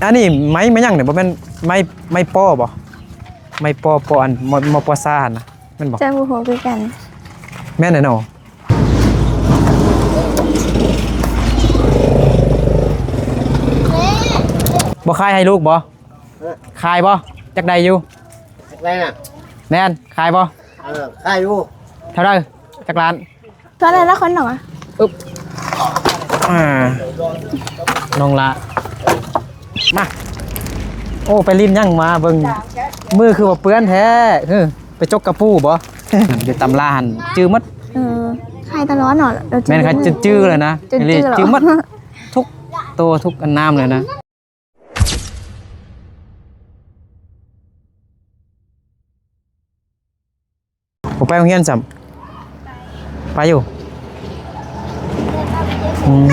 ອັນນີ້ໄມ້ ໄມ້ຫຍັງນີ້? ບໍ່ແມ່ນໄມ້ ໄມ້ປໍບໍ່? ໄມ້ປໍ ປໍອັນ ມ ມ ປ ຊ ຫັ້ນນະ ແມ່ນບໍ່? ເຈົ້າ ບໍ່ຮູ້ຄືກັນ. ແມ່ນແຫຼະເນາະ. ບໍ່ຂາຍໃຫ້ລູກບໍ່? ເອີ ຂາຍບໍ່? ຈັກໄດ້ຢູ່? ຈັກໄດ້ນະ? ແມ່ນ ຂາຍບໍ່? ເອີ ຂາຍຢູ່. ເທົ່າໃດ? ຈັກລ້ານ? ຕອນນັ້ນລະຄົນໜອງອະ ອຶບ ອ່າ ນ້ອງລະ ມາ. ໂອ້ ໄປຫຼິ້ນຫຍັງມາເບິ່ງ ມືຄືວ່າເປື້ອນແທ້. ເອີ ໄປຈົກກະປູບໍ່? ຢູ່ຕຳລາຫັ້ນຈື່ໝົດ. ເອີ ຂາຍຕະຫຼອດເນາະ. ແມ່ນ ຂາຍຈົນຈື່ແລ້ວນະ ຈົນຈື່ແລ້ວ ຈື່ໝົດ ທຸກໂຕທຸກອັນນາມເລີຍນະ. ບໍ່ໄປໂຮງຮຽນຊ້ຳ? ໄປຢູ່. ອືມ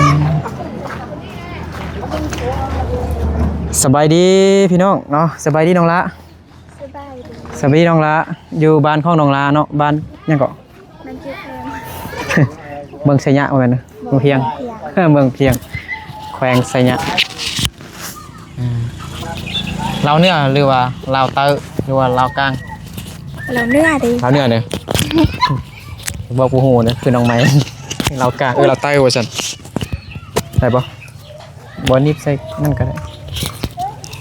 ສະບາຍດີພີ່ນ້ອງເນາະ ສະບາຍດີນ້ອງລະ. ສະບາຍດີ ສະບາຍດີນ້ອງລະ. ຢູ່ບ້ານຂອງນ້ອງລະເນາະ ບ້ານຫຍັງເກາະ? ມັນຄືແພງ ເມືອງໄຊຍະ ບໍ່ແມ່ນນະ ເມືອງພຽງ ເມືອງພຽງ ເມືອງພຽງ ແຂວງໄຊຍະ. ອືມ ລາວເໜືອ ຫຼືວ່າລາວໃຕ້ ຫຼືວ່າລາວກາງ? ລາວເໜືອເດ້ ລາວເໜືອເດ້. ເວົ້າບໍ່ຮູ້ເດ້ ຄືນ້ອງໃໝ່ ລາວກາງ ເອີ ລາວໃຕ້ວ່າຊັ້ນ ໄດ້ບໍ່? ບໍ່ ໜີບໃສ່ນັ້ນກໍໄດ້.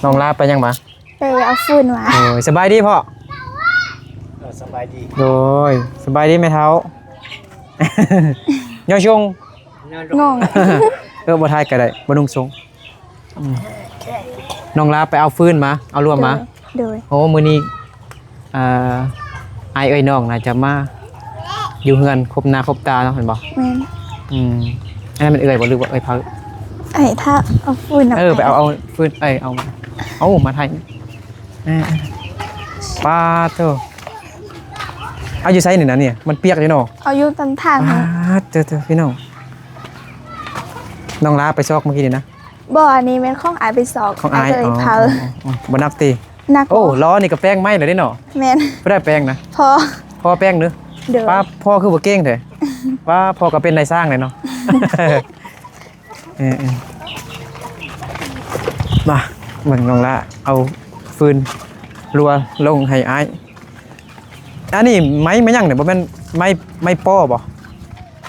ນ້ອງລະໄປຫຍັງມາ? ໄປເອົາຟືນມາ. ໂອ້ຍ ສະບາຍດີພໍ່. ເອີ ສະບາຍດີ. ໂດຍ ສະບາຍດີແມ່ເຖົ້າ. ຍໍຊົງ ງອງ ເອີ ບໍ່ຖ່າຍກໍໄດ້ ບໍ່ນຸ່ງຊົງ. ອືມ ນ້ອງລະໄປເອົາຟືນມາ ເອົາລວມມາ. ໂດຍ ໂດຍ. ໂອ້ ມື້ນີ້ ອ່າ ອ້າຍເອື້ອຍນ້ອງໜ້າຈະມາຢູ່ເຮືອນຄົບໜ້າຄົບຕາເນາະ ແມ່ນບໍ່? ແມ່ນ. ອືມ ອັນນັ້ນແມ່ນເອື້ອຍບໍ່ ຫຼືວ່າເອື້ອຍເພົາ? ອ້າຍຖ້າເອົາຟືນນຳ. ເອີ ໄປເອົາ ເອົາຟືນ ເອີ ເອົາມາ ເອົາມາຖ່າຍ. ເອີ ປາໂທ້ ເອົາຢູ່ໃສນີ້ນະ? ນີ້ມັນປຽກຢູ່ເນາະ. ເອົາຢູ່ຕາມທາງ. ປາໂທ້ ພີ່ນ້ອງ ນ້ອງລະໄປຊອກມື້ກີ້ນີ້ນະ. ບໍ່ ອັນນີ້ແມ່ນຂອງອ້າຍໄປຊອກ. ຂອງອ້າຍ ອ້າຍເອີຍ ອໍ ເຜົາ. ອໍ ອໍ ບໍ່ໜັກຕິ? ໜັກ. ໂອ້ ລໍ້ນີ້ກໍແປງໃໝ່ແລ້ວເດ້ເນາະ. ແມ່ນ. ຜູ້ໃດແປງນະ? ພໍ່ ພໍ່ແປງເດີ. ໂດຍ. ປ້າ ພໍ່ຄືບໍ່ເກັ່ງແທ້. ປ້າ ພໍ່ກໍເປັນນາຍຊ່າງແຫຼະເນາະ. ເອີ ເອີ ມາ ເບິ່ງນ້ອງລະເອົາຟືນລົວລົງໃຫ້ອ້າຍ. ອັນນີ້ໄມ້ ໄມ້ຫຍັງນີ້? ບໍ່ແມ່ນໄມ້ ໄມ້ປໍບໍ່?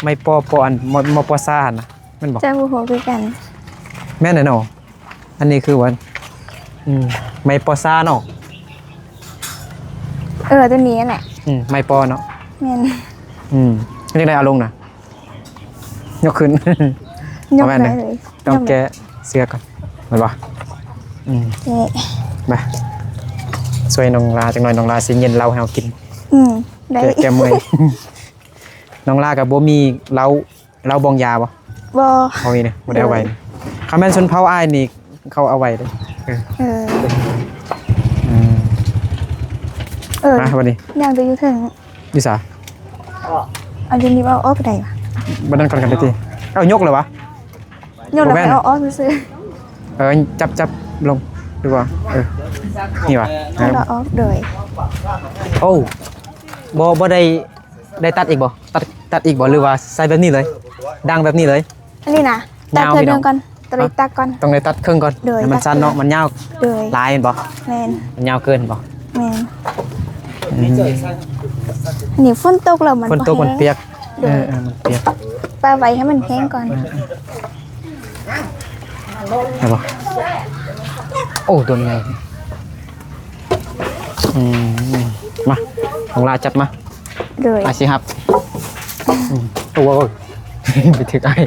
ໄມ້ປໍ ປໍອັນ ມ ມ ປ ຊ ຫັ້ນນະ ແມ່ນບໍ່? ເຈົ້າ ບໍ່ຮູ້ຄືກັນ. ແມ່ນແຫຼະເນາະ. ອັນນີ້ຄືວ່າ ອືມ ໄມ້ປໍຊາເນາະ. ເອີ ຕົວນີ້ຫັ້ນແຫຼະ. ອືມ ໄມ້ປໍເນາະ. ແມ່ນ. ອືມ ເຮັດຈັ່ງໃດເອົາລົງນະ? ຍົກຂຶ້ນ. ຍົກໄດ້ເລີຍ. ຕ້ອງແກ້ເສື້ອກ່ອນ ແມ່ນບໍ່? ອືມ ນີ້ ມາ ຊ່ວຍນ້ອງລາຈັກໜ່ອຍ ນ້ອງລາຊິເຢັນເຫຼົ້າໃຫ້ເຮົາກິນ. ອືມ ໄດ້ ແກ້ ແກ້ເມື່ອຍ. ນ້ອງລາກໍບໍ່ມີເຫຼົ້າ ເຫຼົ້າບອງຢາບໍ່? ບໍ່ ບໍ່ມີເດ້ ບໍ່ໄດ້ເອົາໄວ້. ໂດຍ ຄັນແມ່ນຊົນເຜົ່າອ້າຍນີ້ເຂົາເອົາໄວ້ເດ້. ເອີ ເອີ ອືມ ເອີ ມາບັດນີ້ ຍ່າງໄປຢູ່ເທິງ. ຢູ່ໃສ? ເອົາຢູ່ນີ້ ເອົາອອກໄດ້ວະ? ບັດນັ້ນກ່ອນກັນຕິ. ເອົາຍົກແລ້ວວະ? ຍົກແລ້ວ ບໍ່ແມ່ນ ໄປເອົາອອກຊື່ໆ. ເອີ ຈັບ ຈັບລົງ ຫຼືວ່າ ເອີ ນີ້ວະ? ເອົາອອກ. ໂດຍ. ໂອ້ ບໍ່ ບໍ່ໄດ້ ໄດ້ຕັດອີກບໍ່? ຕັດ ຕັດອີກບໍ່ ຫຼືວ່າໃສ່ແບບນີ້ເລີຍ? ດັງແບບນີ້ເລີຍ? ອັນນີ້ນະ ຕັດເທື່ອໜຶ່ງກ່ອນ. ຕ້ອງໄດ້ຕັດກ່ອນ. ຕ້ອງໄດ້ຕັດເຄິ່ງກ່ອນ. ໂດຍ ໃຫ້ມັນສັ້ນເນາະ. ຕັດເຄິ່ງ ມັນຍາວ ໂດຍ ຫຼາຍແມ່ນບໍ່? ແມ່ນ ມັນຍາວເກີນບໍ່? ແມ່ນ. ອືມ ນີ້ຝົນຕົກແລ້ວມັນ ຝົນຕົກມັນປຽກ. ໂດຍ ເອີ ເອີ ມັນປຽກ. ປະໄວ້ໃຫ້ມັນແຫ້ງກ່ອນ. ເອີ ເອີ ໄດ້ບໍ່? ໂອ້ ໂດນໃຫຍ່. ອືມ ມາ ນ້ອງລາຈັດມາ. ໂດຍ ອາ ຊິຮັບ. ອືມ ໂອ້ຍ ໄປຖືກອ້າຍ.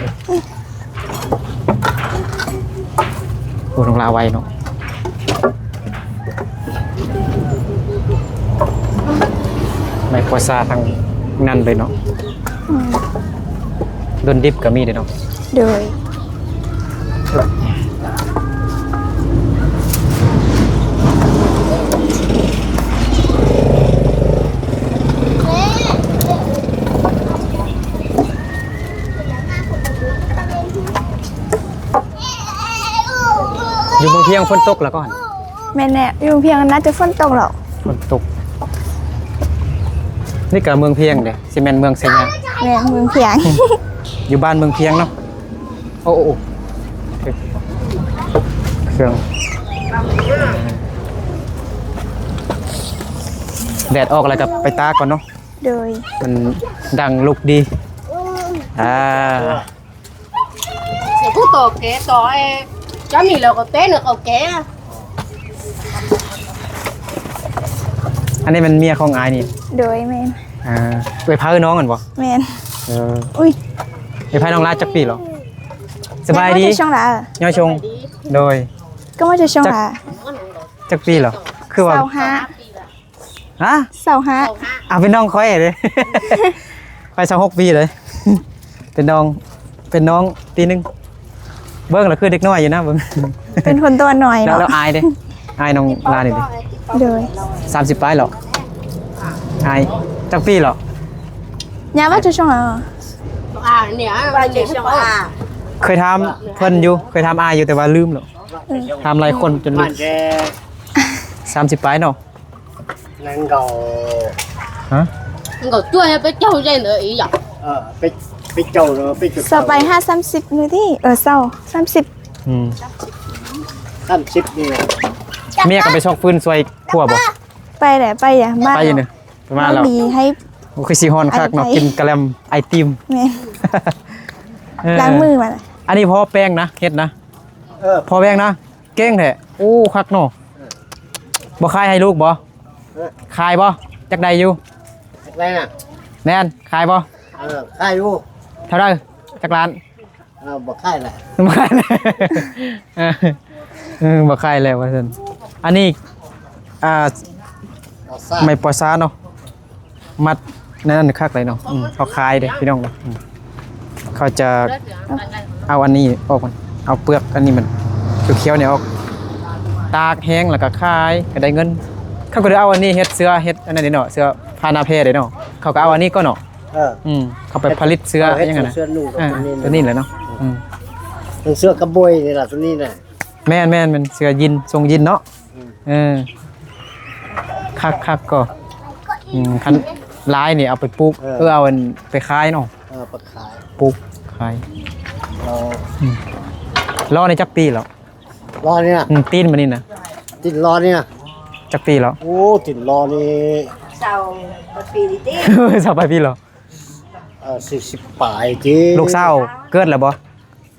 ໂອ້ ນ້ອງລາໄວເນາະ. ໄມ້ພວຊາທັງນັ້ນເລີຍເນາະ. ອືມ ດົນດິບກໍມີເດ້ເນາະ. ໂດຍ ຢູ່ເມືອງພຽງຝົນຕົກແລ້ວກໍຫັ້ນ. ແມ່ນແຫຼະ ຢູ່ເມືອງພຽງໜ້າຈະຝົນຕົກແລ້ວ. ຝົນຕົກ. ນີ້ກໍເມືອງພຽງເດ້. ຊິແມ່ນເມືອງໄຊຍະ. ແມ່ນ ເມືອງພຽງ. ຢູ່ບ້ານເມືອງພຽງເນາະ. ໂອ້ ໂອ້ ໂອ້ ເຄື່ອງ ແດດອອກແລ້ວກໍໄປຕາກກ່ອນເນາະ. ໂດຍ ມັນດັງລຸກດີ. ອ່າ ເສຍຜູ້ຕໍ່ແກຕໍ່ ເອີ ຈະມີແລ້ວກໍເຕັ້ນເຂົາແກ. ອັນນີ້ແມ່ນເມຍຂອງອ້າຍນີ້? ໂດຍ ແມ່ນ. ອ່າ ເອື້ອຍພານ້ອງຫັ້ນບໍ່? ແມ່ນ. ເອີ ອຸ້ຍ ເອື້ອຍພານ້ອງລາຈັກປີແລ້ວ? ສະບາຍດີ ຍອດຊົງຫຼາ ຍອດຊົງ. ໂດຍ ກໍມາຈະຊົງຫຼາ ຈັກປີແລ້ວ? ຄືວ່າ ຊາວຫ້າ ຮະ? ຊາວຫ້າ. ອ່າ ເປັນນ້ອງຂ້ອຍເດ້ ຂ້ອຍຊາວຫົກປີເລີຍ ເປັນນ້ອງ ເປັນນ້ອງປີໜຶ່ງ. ເບິ່ງລະຄືເດັກນ້ອຍຢູ່ນະ ເບິ່ງ ເປັນຄົນຕົວນ້ອຍເນາະ. ແລ້ວອາຍເດ້? ອາຍນ້ອງລານີ້ເດ້? ໂດຍ ສາມສິບປາຍແລ້ວ. ອາຍຈັກປີແລ້ວ? ຍາວ່າຈະຊົງອາ ເຄີຍຖາມເພິ່ນຢູ່ ເຄີຍຖາມອາຍຢູ່ ແຕ່ວ່າລືມແລ້ວ. ເອີ ຖາມຫຼາຍຄົນຈົນລືມ. ສາມສິບປາຍເນາະ. ນັ້ນກໍ ຮະ? ມັນກໍຊ່ວຍໃຫ້ໄປເຈົ້າໄດ້ເລີຍອີຫຍັງ? ເອີ ໄປ ໄປເຈົ້າເລີຍ ໄປເຈົ້າ ຊາວປາຍ ຫ້າ ສາມສິບນີ້ຕິ. ເອີ ຊາວ ສາມສິບ. ອືມ ສາມສິບນີ້. ເມຍກໍໄປຊອກຟືນຊ່ວຍຜົວບໍ່? ໄປແຫຼະ ໄປຫຍັງ ມາ ໄປຢູ່ນີ້ ໄປມາແລ້ວ. ດີໃຫ້ ໂອ້ ຄືຊິຮ້ອນຄັກເນາະ ໄອຕິມ ກິນກະແລັມໄອຕິມ. ແມ່ນ ເອີ ລ້າງມືມາ. ອັນນີ້ພໍແປ້ງນະ ເຮັດນະ. ເອີ ພໍແປ້ງນະ. ເກັ່ງແທ້. ໂອ້ ຄັກເນາະ. ເອີ ບໍ່ຂາຍໃຫ້ລູກບໍ່? ເອີ ຂາຍບໍ່? ຈັກໄດ້ຢູ່? ຈັກໄດ້ນະ? ແມ່ນ ຂາຍບໍ່? ເອີ ຂາຍຢູ່. ເທົ່າໃດ? ຈັກລ້ານ? ເອີ ບໍ່ຂາຍແຫຼະ ບໍ່ຂາຍແຫຼະ. ເອີ ເອີ ບໍ່ຂາຍແລ້ວວ່າຊັ້ນ. ອັນນີ້ ອ່າ ປອດສານ ໄມ້ປອດສານເນາະ. ມັດໃນນັ້ນຄັກເລີຍເນາະ. ອືມ ເຂົາຂາຍເດ້ພີ່ນ້ອງເນາະ. ອືມ ເຂົາຈະເອົາອັນນີ້ອອກ ເອົາເປືອກອັນນີ້ມັນຂຽວໆນີ້ອອກ ຕາກແຫ້ງແລ້ວກໍຂາຍກໍໄດ້ເງິນ. ເຂົາກໍໄດ້ເອົາອັນນີ້ເຮັດເສື້ອ ເຮັດອັນນັ້ນເດ້ເນາະ ເສື້ອຜ້າໜ້າແພເດ້ເນາະ. ເຂົາກໍເອົາອັນນີ້ກ່ອນເນາະ. ເອີ ອືມ ເຂົາໄປຜະລິດເສື້ອຫຍັງຫັ້ນນະ. ເອີ ຕົວນີ້ແຫຼະເນາະ. ອືມ ເສື້ອກະບວຍນີ້ລະ ຕົວນີ້ນະ. ແມ່ນໆ ແມ່ນເສື້ອຢີນ ຊົງຢີນເນາະ. ອືມ ເອີ ຄັກໆ ກໍ ອືມ ຄັນຫຼາຍນີ້ເອົາໄປປູກ. ເອີ ເອີ ເອົາອັນໄປຂາຍເນາະ. ເອີ ໄປຂາຍ ປູກຂາຍ. ເອີ ອືມ ລໍ້ນີ້ຈັກປີແລ້ວ? ລໍ້ນີ້ນະ. ອືມ ຕີນມັນນີ້ນະ ຕີນລໍ້ນີ້ນະ. ຈັກປີແລ້ວ? ໂອ້ ຕີນລໍ້ນີ້ ຊາວປາຍປີຕິ ຊາວປາຍປີແລ້ວ. ເອີ ສີ່ສິບປາຍຕິ. ລູກສາວເກີດແລ້ວບໍ່?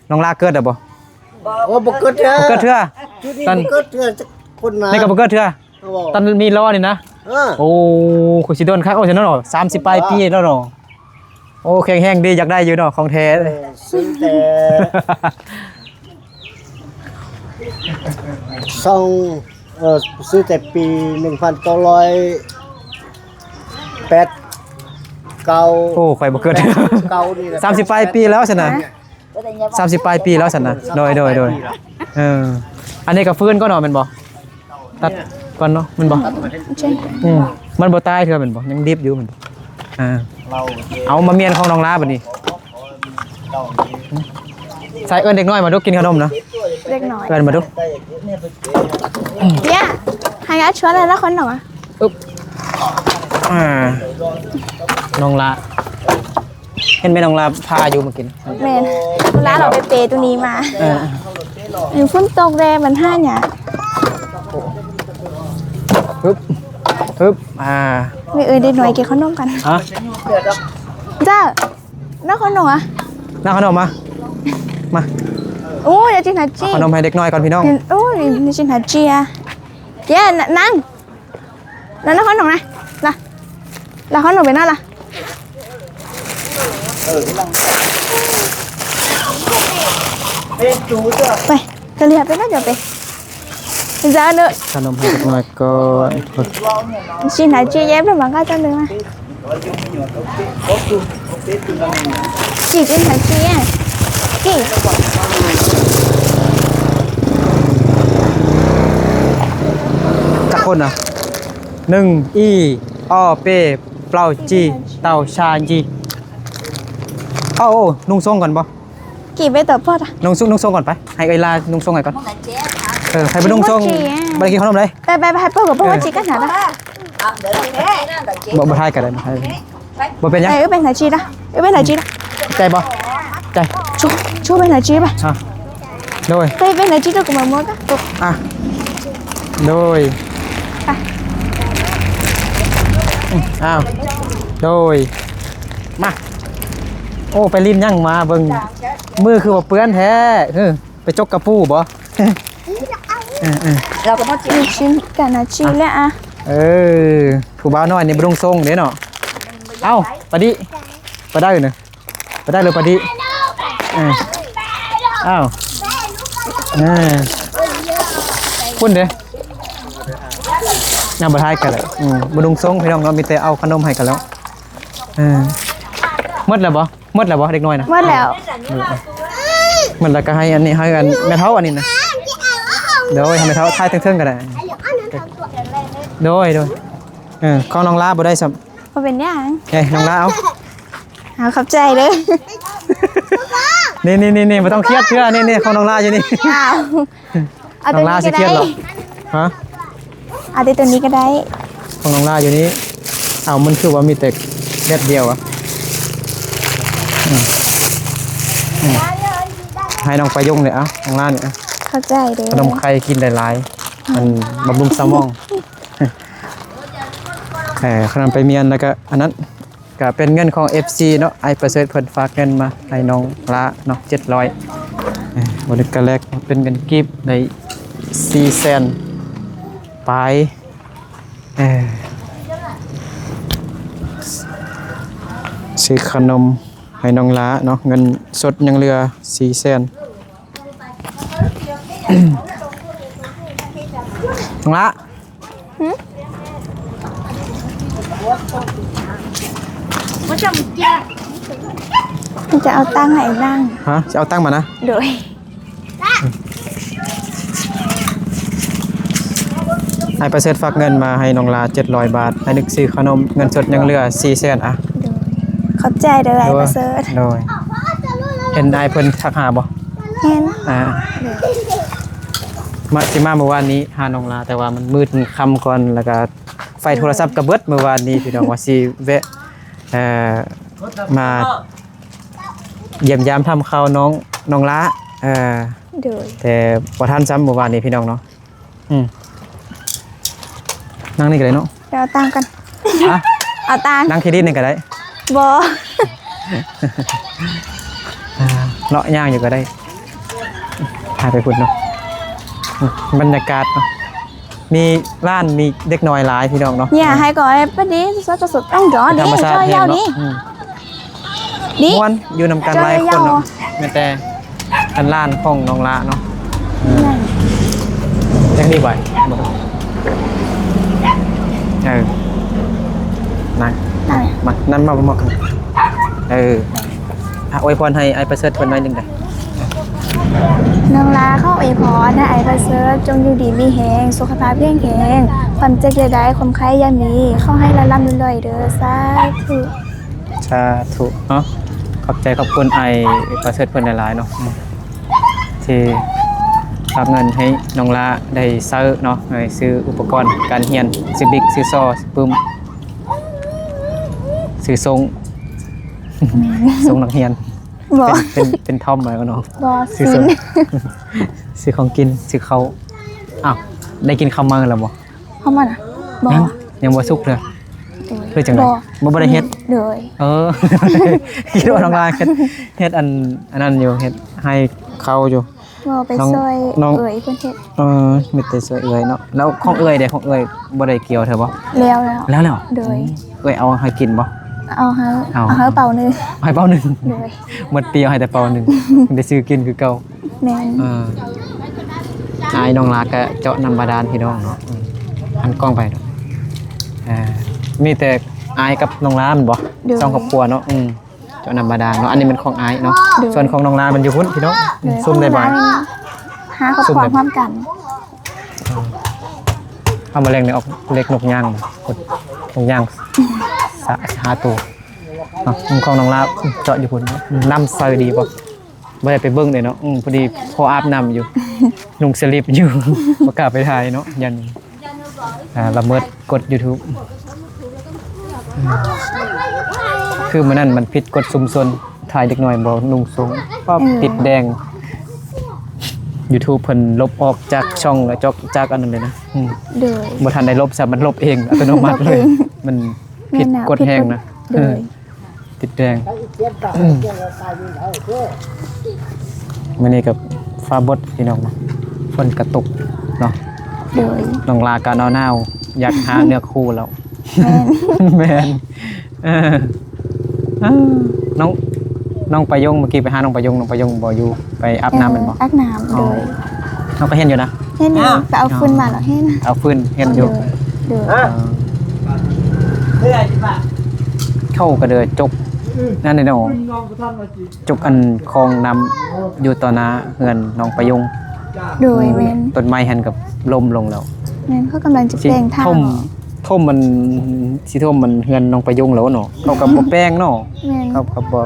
ນ້ອງລາເກີດແລ້ວບໍ່? ໂອ້ ບໍ່ເກີດເທື່ອ ບໍ່ເກີດເທື່ອ. ຕອນນີ້ບໍ່ເກີດເທື່ອຈັກຄົນນະ ນີ້ກໍບໍ່ເກີດເທື່ອ. ຕອນມີລໍ້ນີ້ນະ. ເອີ ໂອ້ ຄືຊິດົນຄັກ. ໂອ້ ຊັ້ນເນາະ ສາມສິບປາຍປີແລ້ວເນາະ. ໂອ້ ແຂງແຮງດີ ຢາກໄດ້ຢູ່ເນາະ ຂອງແທ້. ເອີ ຊື້ແຕ່ ຊ່ວງ ເອີ ຊື້ແຕ່ປີໜຶ່ງພັນເກົ້າຮ້ອຍແປດເກົ້າ. ໂອ້ ຂ້ອຍບໍ່ເກີດ. ແປດເກົ້ານີ້ແຫຼະ ສາມສິບປາຍປີແລ້ວຊັ້ນນະ. ສາມສິບປາຍປີແລ້ວຊັ້ນນະ. ໂດຍ ໂດຍ ໂດຍ. ເອີ ອັນນີ້ກໍຟື້ນກ່ອນເນາະ ແມ່ນບໍ່? ຕັດກ່ອນເນາະ ແມ່ນບໍ່? ອືມ ມັນບໍ່ຕາຍເທື່ອແມ່ນບໍ່? ຍັງດິບຢູ່ແມ່ນບໍ່? ອ່າ ເອົາມາມ້ຽນຂອງນ້ອງລາບັດນີ້. ໃສ່ ເອີ້ນເດັກນ້ອຍມາດູ ກິນຂະໜົມນະ. ເດັກນ້ອຍ ເອີ້ນມາດູ. ເດຍ ໃຫ້ອາຊວນແລ້ວຄົນໜຶ່ງອະ. ອຶບ ອ່າ ນ້ອງລາ ເຫັນແມ່ນ້ອງລາພາຢູ່ມາກິນ. ແມ່ນ ລາເອົາເປໆຕົວນີ້ມາ. ເອີ ຝົນຕົກແດ່ ມັນຫາຍາກ. ຮຶບ ຮຶບ ອ່າ ນີ້ເອີຍ ເດັກນ້ອຍກິນຂະໜົມກັນ. ຮະ ເຈົ້າ ນ້າຂະໜົມອະ ນ້າຂະໜົມມາ ມາ. ໂອ້ຍ ເອົາຂະໜົມໃຫ້ເດັກນ້ອຍກ່ອນພີ່ນ້ອງ. ໂອ້ຍ ນີ້ຊິນຫາເຈຍ ເຈຍ ນ- ນັ່ງ ນັ່ງ ນັ່ງ ຂະໜົມນະ ລະ ລະ ຂະໜົມໄປນະລະ. ໄປ ກະເຫຼືອໄປນະ ດຽວໄປ ເຈົ້າເດີ ຂະໜົມໃຫ້ເດັກນ້ອຍກ່ອນ. ຊິນຫາເຈຍ ແຍບລະມັງກະເຈົ້າເດີມາ. ຈີ່ຈິນຫາຈີ່ ຈີ່ ຈັກຄົນນະ? ໜຶ່ງ ອີ ອໍ ເປ ເປົ່າ ຈີ ເຕົາ ຊາ ຈີ. ເອົາ ນຸ່ງຊົງກ່ອນບໍ່? ກີ່ໄປຕໍ່ປອດອະ ນຸ່ງຊົງ ນຸ່ງຊົງກ່ອນໄປ ໃຫ້ເອື້ອຍລານຸ່ງຊົງໃຫ້ກ່ອນ. ເອີ ໃຫ້ໄປນຸ່ງຊົງ ບໍ່ຈີ່ອະ ບໍ່ໄດ້ກິນຂະໜົມເດ້. ໄປ ໄປ ໄປ ໃຫ້ເປີດກັບເປີດວ່າຈີ່ກັນຫານະ. ບໍ່ ບໍ່ຖ່າຍກໍໄດ້ ບໍ່ຖ່າຍ ບໍ່ເປັນຫຍັງ. ເອີ ເປັນໜ້າທີ່ລະ ເອີ ເປັນໜ້າທີ່ລະ. ໃຈບໍ່? ໃຈ ຊູ ຊູ ເປັນໜ້າທີ່ປະ. ອ່ະ ໂດຍ ເປັນ ເປັນໜ້າທີ່ ໂຕກະມາໝົດອະ. ອ່ະ ໂດຍ ໄປ ອ້າວ ໂດຍ ມາ ໂອ້ ໄປຫຼິ້ນຫຍັງມາ ເບິ່ງມືຄືວ່າເປື້ອນແທ້ ເຮີ ໄປຈົກກະປູບໍ່? ເອີໆ ເຮົາກໍມາຈິ້ມ ຊິມກັນນະ ຊິແລ້ວອະ ເອີ ຜູ້ບ່າວນ້ອຍນີ້ບໍ່ນຸ່ງຊົງເດ້ເນາະ ເອົ້າ ປາດິ ປາໄດ້ເນາະ. ໄປໄດ້ເລີຍປາດິ ເອີ ອ້າວ ເອີ ພຸ້ນເດ້ ຍັງບໍ່ຖ່າຍກັນເລີຍ ອືມ ບໍ່ນຸ່ງຊົງພີ່ນ້ອງເນາະ ມີແຕ່ເອົາຂະໜົມໃຫ້ກັນແລ້ວ ເອີ ໝົດແລ້ວບໍ່? ໝົດແລ້ວບໍ່ເດັກນ້ອຍນະ? ໝົດແລ້ວ ເອີ ໝົດແລ້ວກໍໃຫ້ອັນນີ້ ໃຫ້ອັນແມ່ເຖົ້າອັນນີ້ນະ ໂດຍ ໃຫ້ແມ່ເຖົ້າຖ່າຍເທິງໆກໍໄດ້ ໂດຍ ໂດຍ ເອີ ຂອງນ້ອງລາບໍ່ໄດ້ຊ້ຳ ບໍ່ເປັນຫຍັງ ເອີ ນ້ອງລາເອົາ ເອົາ ຂອບໃຈເດີ ນີ້ໆໆໆ ບໍ່ຕ້ອງຄຽດເທື່ອ ນີ້ໆ ຂອງນ້ອງລາຢູ່ນີ້ ອ້າວ ເອົາ ນ້ອງລາຊິຄຽດເຫາະ ຮະ ເອົາແຕ່ໂຕນີ້ກໍໄດ້ ຂອງນ້ອງລາຢູ່ນີ້ ເອົາ ມັນຄືວ່າມີແຕ່ແບບດຽວອະ ອືມ ອືມ ໃຫ້ນ້ອງປາຍົງເລີຍ ເອົາ ນ້ອງລານີ້ ເອົາ ຂອບໃຈເດີ ຂະໜົມໄຂ່ກິນຫຼາຍໆ ມັນບຳລຸງສະໝອງ ເອີ ຂະໜົມໄປມຽນ ແລ້ວກໍອັນນັ້ນ ກະເປັນເງິນຂອງເອັຟຊີເນາະ ອ້າຍປະເສີດເພິ່ນຝາກເງິນມາໃຫ້ນ້ອງລາເນາະ ເຈັດຮ້ອຍ ເອີ ບໍ່ໄດ້ກະແລກເປັນເງິນກີບໄດ້ສີ່ແສນປາຍ ເອີ ຊື້ຂະໜົມໃຫ້ນ້ອງລາເນາະ ເງິນສົດຍັງເຫຼືອສີ່ແສນ ນ້ອງລາ ຫຶ? ມັນຈະເອົາຕັງໃຫ້ນາງ ຮະ ຈະເອົາຕັງມານະ ໂດຍ ອ້າຍປະເສີດຝາກເງິນມາໃຫ້ນ້ອງລາເຈັດຮ້ອຍບາດ ໃຫ້ນຶກຊື້ຂະໜົມ ເງິນສົດຍັງເຫຼືອສີ່ແສນ ອະ ໂດຍ ຂອບໃຈເດີອ້າຍປະເສີດ ໂດຍ ເຫັນອ້າຍເພິ່ນທັກຫາບໍ່? ເຫັນ ອ່າ ມາ ຊິມາມື້ວານນີ້ຫານ້ອງລາ ແຕ່ວ່າມັນມືດຄ່ຳກ່ອນ ແລ້ວກະໄຟໂທລະສັບກະເບິດມື້ວານນີ້ ພີ່ນ້ອງ ວ່າຊິແວະ ເອີ ມາຢ້ຽມຢາມຖາມຂ່າວນ້ອງ ນ້ອງລາ ເອີ ໂດຍ ແຕ່ບໍ່ທັນຊ້ຳມື້ວານນີ້ ພີ່ນ້ອງເນາະ ອືມ ນັ່ງນີ້ກໍໄດ້ເນາະ ໄປເອົາຕັງກ່ອນ ຮະ ເອົາຕັງ ນັ່ງຂີ້ດິນນີ້ກໍໄດ້ ບໍ່ ອ່າ ເນາະ ຍ່າງຢູ່ກໍໄດ້ ຫາໄປພຸ້ນເນາະ ບັນຍາກາດເນາະ ມີຮ້ານ ມີເດັກນ້ອຍຫຼາຍ ພີ່ນ້ອງເນາະ ເນຍ ໃຫ້ກໍໃຫ້ປະດິສະສະ ຕັ້ງດອກ ເປັນທຳມະຊາດແຮງເນາະ ນີ້ ອືມ ນີ້ ມ່ວນຢູ່ນຳກັນຫຼາຍຄົນເນາະ ເຈົ້າ ແມ່ນແຕ່ອັນຫຼານຂອງນ້ອງລາເນາະ ເອີ ຈັ່ງນີ້ໄວ ເອີ ນັ່ງ ນັ່ງ ມາ ນັ້ນມາ ມາ ເອີ ອະ ອວຍພອນໃຫ້ອ້າຍປະເສີດເພິ່ນໜ້ອຍໜຶ່ງເດີ້ ນ້ອງລາຂໍອວຍພອນໃຫ້ອ້າຍປະເສີດຈົ່ງຢູ່ດີມີແຮງ ສຸຂະພາບແຂງແຮງ ຄວາມເຈັບຢ່າໄດ້ ຄວາມໄຂ້ຢ່າມີ ຂໍໃຫ້ລ່ຳໆລວຍໆເດີ້ ສາທຸ. ສາທຸເນາະ ຂອບໃຈຂອບຄຸນອ້າຍປະເສີດເພິ່ນຫຼາຍໆເນາະ ອືມ ທີ່ຝາກເງິນໃຫ້ນ້ອງລາໄດ້ໃຊ້ເນາະ ໄດ້ຊື້ອຸປະກອນການຮຽນ ຊື້ບິກ ຊື້ຊໍ ຊື້ປຶ້ມ ຊື້ຊົງ ແມ່ນ ຊົງນັກຮຽນ ບໍ່ ເປັນ ເປັນ ເປັນທອມແລ້ວເນາະ ບໍ່ ຊື້ຊົງ ຊື້ຂອງກິນ ຊື້ເຂົ້າ ອ້າວ ໄດ້ກິນເຂົ້າມື້ແລ້ວບໍ່? ເຂົ້າມານະ ບໍ່ ຍັງ ຍັງບໍ່ສຸກເທື່ອ ໂດຍ ຄືຈັ່ງໃດ ບໍ່ ບໍ່ ບໍ່ໄດ້ເຮັດ ໂດຍ ເອີ ຄິດວ່ານ້ອງລາເຮັດ ເຮັດອັນ ອັນນັ້ນຢູ່ ເຮັດໃຫ້ເຂົ້າຢູ່ ບໍ່ ໄປຊ່ອຍເອື້ອຍເພິ່ນເຮັດ ເອີ ມີແຕ່ຊ່ອຍເອື້ອຍເນາະ ແລ້ວຂອງເອື້ອຍເດ ຂອງເອື້ອຍບໍ່ໄດ້ກ່ຽວເທື່ອບໍ່? ແລ້ວ ແລ້ວ ແລ້ວ ແລ້ວ ໂດຍ ອືມ ເອື້ອຍເອົາໃຫ້ກິນບໍ່? ເອົາໃຫ້ ເອົາໃຫ້ເປົາໜຶ່ງ ໃຫ້ເປົາໜຶ່ງ ໂດຍ ໝົດປີເອົາໃຫ້ແຕ່ເປົາໜຶ່ງ ໄດ້ຊື້ກິນຄືເກົ່າ ແມ່ນ ເອີ ອ້າຍນ້ອງລາກະເຈາະນ້ຳບາດານພີ່ນ້ອງເນາະ ອືມ ຫັນກ້ອງໄປເນາະ ເອີ ມີແຕ່ອ້າຍກັບນ້ອງລາແມ່ນບໍ່? ໂດຍ ສອງຄອບຄົວເນາະ ອືມ ເຈາະນ້ຳບາດານເນາະ ອັນນີ້ແມ່ນຂອງອ້າຍເນາະ ໂດຍ ສ່ວນຂອງນ້ອງລາມັນຢູ່ພຸ້ນພີ່ນ້ອງ ໂດຍ ຊຸມໄດ້ບາດ ຫ້າຄອບຄົວຮ່ວມກັນ ເອົາມາແລງນີ້ອອກເລກນົກຍາງ ນົກຍາງ ສະ ຫ້າໂຕເນາະ ຂອງນ້ອງລາເຈາະຢູ່ພຸ້ນ ນ້ຳໃສດີບໍ່? ບໍ່ໄດ້ໄປເບິ່ງເດ້ເນາະ ອືມ ພໍດີພໍ່ອາບນ້ຳຢູ່ ນຸ່ງສະລິບຢູ່ ບໍ່ກ້າໄປຖ່າຍເນາະ ຢ້ານ ອ່າ ລະເມີດກົດຢູທູບ ຄືມື້ນັ້ນມັນຜິດກົດຊຸມຊົນ ຖ່າຍເດັກນ້ອຍບໍ່ນຸ່ງໂສ້ງ ກໍ ເອີ ຕິດແດງ YouTube ເພິ່ນລົບອອກຈາກຊ່ອງ ແລ້ວຈາກ ຈາກອັນນັ້ນເລີຍນະ. ອືມ ໂດຍ ບໍ່ທັນໄດ້ລົບຊ້ຳ ມັນລົບເອງອັດຕະໂນມັດເລີຍ. ມັນຜິດກົດແຮງນະ. ໂດຍ ຕິດແດງ. ມື້ນີ້ກໍຟ້າບົດພີ່ນ້ອງເນາະ ຝົນກະຕົກເນາະ. ໂດຍ ນ້ອງລາກໍໜາວໆ ຢາກຫາເນື້ອຄູ່ແລ້ວ. ແມ່ນ ແມ່ນ. ເອີ ນ້ອງ ນ້ອງປາຍົງ ເມື່ອກີ້ໄປຫານ້ອງປາຍົງ ນ້ອງປາຍົງບໍ່ຢູ່ ໄປອາບນ້ຳແມ່ນບໍ່? ເອີ ອາບນ້ຳ. ອໍ ໂດຍ ນ້ອງກໍເຫັນຢູ່ນະ. ເຫັນຢູ່ ໄປເອົາຟືນມາແລ້ວເຫັນ. ເອົາຟືນເຫັນຢູ່. ໂດຍ ໂດຍ. ເອີ ເຂົາກໍເດີຈົກນັ້ນເນາະ ຈົກອັນຄອງນ້ຳຢູ່ຕໍ່ໜ້າເຮືອນນ້ອງປາຍົງ. ໂດຍ ອືມ ແມ່ນ ຕົ້ນໄມ້ຫັ້ນກໍລົ້ມລົງແລ້ວ. ແມ່ນ ເຂົາກຳລັງຈະແປງທາງ. ຖົມ ຖົມມັນ ຊິຖົມມັນເຮືອນນ້ອງປາຍົງແລ້ວເນາະ ເຂົາກໍບໍ່ແປງເນາະ. ແມ່ນ ເຂົາກໍບໍ່